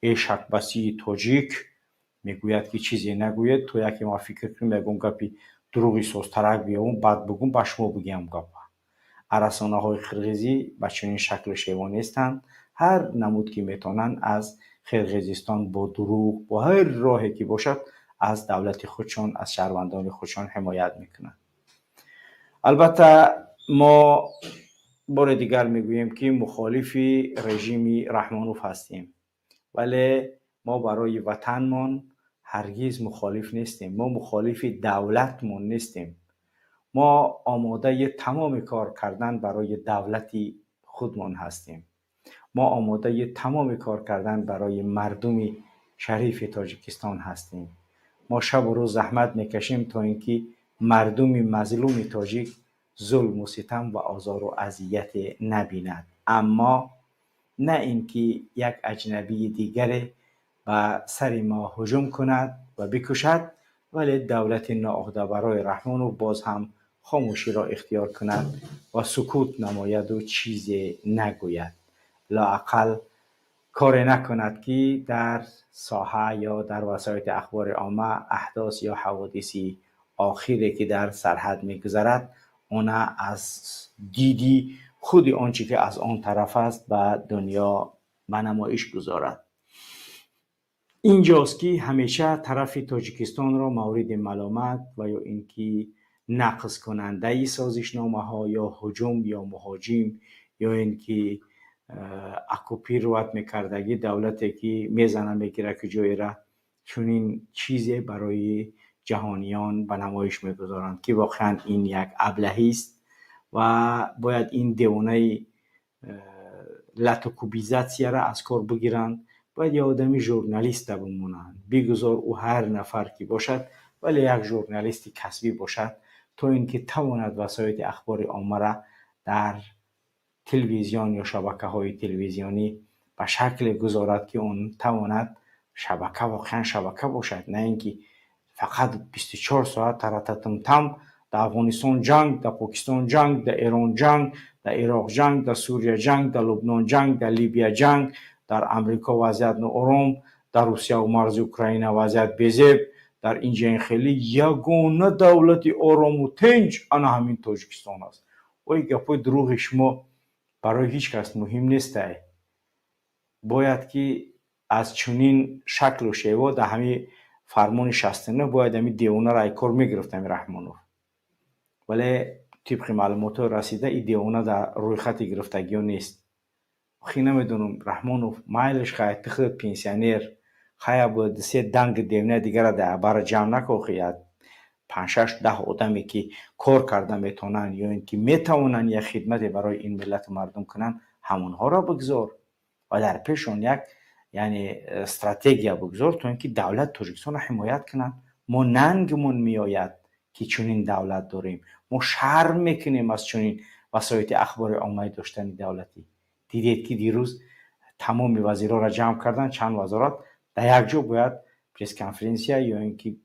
Эшакбасии тоҷик мегӯяд, ки чизе нагӯед, то яке ма фикр кунем, ягон гапи дурӯғи созтарак биёвум, баъд бугум, ба шумо бигӯям гапа. А расонаҳои қирғизӣ ба чунин шаклу шева нестанд. Ҳар намуд ки метавонанд, аз Қирғизистон бо дурӯғ, бо ҳар роҳе ки бошад, аз давлати худшон, аз шаҳрвандони худшон ҳимоят мекунанд. Албатта, мо бори дигар мегӯем, ки мухолифи режими Раҳмонов ҳастем, вале мо барои ватанмон ҳаргиз мухолиф нестем. Мо мухолифи давлатмон нестем. Мо омодаи тамоми кор кардан барои давлати худмон ҳастем. Мо омодаи тамоми кор кардан барои мардуми шарифи Тоҷикистон ҳастем. Мо шабу рӯз заҳмат мекашем, то ин ки мардуми мазлуми тоҷик зулму ситам ва озору азияте набинад, аммо на ин ки як аҷнабии дигаре ба сари мо ҳуҷум кунад ва бикушад, вале давлати ноуҳдабарои Раҳмонов боз ҳам хомӯширо ихтиёр кунад ва сукут намояду чизе нагӯяд, лоақал коре накунад, ки дар соҳа ё дар васоити ахбори омма аҳдос ё ҳаводиси охире, ки дар сарҳад мегузарад, она аз диди худи он чӣ ки аз он тараф аст, ба дунё ба намоиш гузорад. Инҷост, ки ҳамеша тарафи Тоҷикистонро мавриди маломат ва ё ин ки нақзкунандаи созишномаҳо ё ҳуҷум ё муҳоҷим ё ин ки оккупировать мекардагӣ, давлате ки мезана, мегира ки ҷоера, чунин чизе барои ҷаҳониён ба намоиш мегузоранд, ки воқеан ин як аблаҳист ва бояд ин девонаи латукубизатсияра аз кор бигиранд. Бояд як одами журналиста бимонанд. Бигузор ӯ ҳар нафар ки бошад, вале як журналисти касбӣ бошад, то ин ки тавонад васоити ахбори оммара дар телевизион ё шабакаҳои телевизионӣ ба шакле гузорад, ки он тавонад шабака воқеан шабака бошад, на ин ки фақат 24 соат тарататумтам дар Афғонистон ҷанг, дар Покистон ҷанг, дар Эрон ҷанг, дар Ироқ ҷанг, дар Сурия ҷанг, дар Лубнон ҷанг, дар Либия ҷанг, дар Амрико вазъият ноором, дар Русияву марзи Украина вазъият безеб, дар инҷа ин хеле. Ягона давлати орому тинҷ ана ҳамин Тоҷикистон аст. Ой, гапҳои дурӯғи шумо барои ҳеҷ кас муҳим нестай. Бояд ки аз чунин шаклу шево дар ҳамин фармони 69 бояд ҳамин девонаро ай кор мегирифт, ҳамин Раҳмонов, вале тибқи маълумотҳои расида, ин девона дар рӯйхати гирифтагиҳо нест. Охи, намедонам, Раҳмонов, майлиш, хай, ту худат пенсионер, хая, бояд се данги девонаи дигара дар бара ҷамъ накун. Охи, як панҷ, шаш, 10 одаме, ки кор карда метавонанд ё ин ки метавонанд як хидмате барои ин миллату мардум кунанд, ҳамонҳоро бигзор ва дар пешон як, яъне, стратегия бигзор, то ин ки давлати Тоҷикистонро ҳимоят кунанд. Мо нангмон меояд, ки чунин давлат дорем. Мо шарм мекунем аз чунин васоити ахбори оммаи доштани давлатӣ. Дидед, ки дирӯз тамоми вазирҳоро ҷамъ карданд, чанд вазорат дар як ҷо бояд пресс-конференсия ё ин ки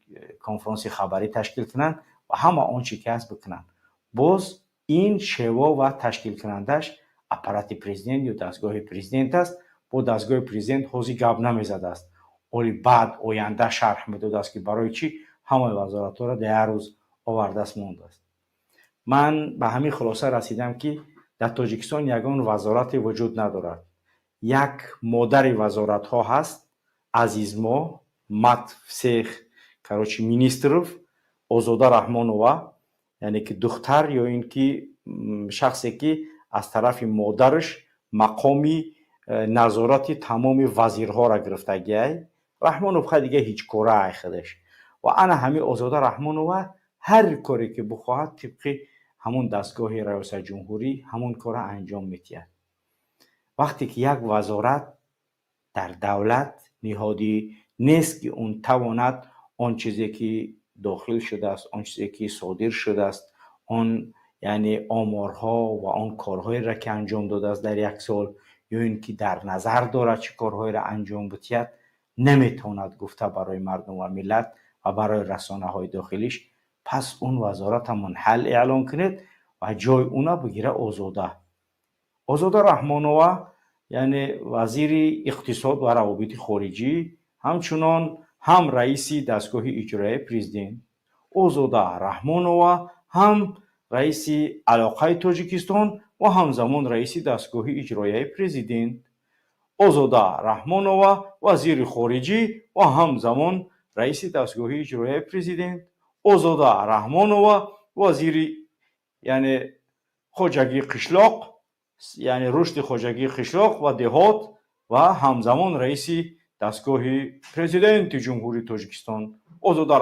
конфронси хабарӣ ташкил кунанд ва ҳама он чӣ ки ҳаст бикунанд. Боз ин шево ва ташкилкунандааш аппарати президент ё дастгоҳи президент аст. Бо дастгоҳи президент ҳозир гап намезадааст, оли баъд оянда шарҳ медодааст, ки барои чӣ ҳамаи вазоратҳоро дар як рӯз овардааст, мондааст. Ман ба ҳамин хулоса расидам, ки дар Тоҷикистон ягон вазорате вуҷуд надорад. Як модари вазоратҳо ҳаст, азизмо, мать всех, короче, министров, Озода Раҳмонова, яъне ки духтар ё ин ки шахсе, ки аз тарафи модараш мақоми назорати тамоми вазирҳоро гирифтагиай. Раҳмонов хай дига ҳеҷ кора ай худаш. Ва ана ҳамин Озода Раҳмонова ҳар коре ки бихоҳад, тибқи ҳамон дастгоҳи раёсати ҷумҳурӣ ҳамон корро анҷом медиҳад. Вақте ки як вазорат дар давлат ниҳодӣ нест, ки он тавонад он чизе ки дохил шудааст, он чизе ки содир шудааст, он, яъне, оморҳо ва он корҳоеро, ки анҷом додааст дар як сол ё ин ки дар назар дорад чӣ корҳоеро анҷом бидиҳад, наметавонад гуфта барои мардум ва миллат ва барои расонаҳои дохилиш, пас он вазората мунҳал эълон кунед ва ҷои уна бигира Озода. Озода Раҳмонова Яъне вазири иқтисод ва равобити хориҷӣ, ҳамчунон ҳам раиси дастгоҳи иҷроияи президент. Озода Раҳмонова ҳам раиси Алоқаи Тоҷикистон ва ҳамзамон раиси дастгоҳи иҷроияи президент. Озода Раҳмонова вазири хориҷӣ ва ҳамзамон раиси дастгоҳи иҷроияи президент. Озода Раҳмонова вазири, яъне, хоҷагии қишлоқ, яъне рушди хоҷагии қишлоқ ва деҳот ва ҳамзамон раиси дастгоҳи президенти Ҷумҳурии Тоҷикистон. Озода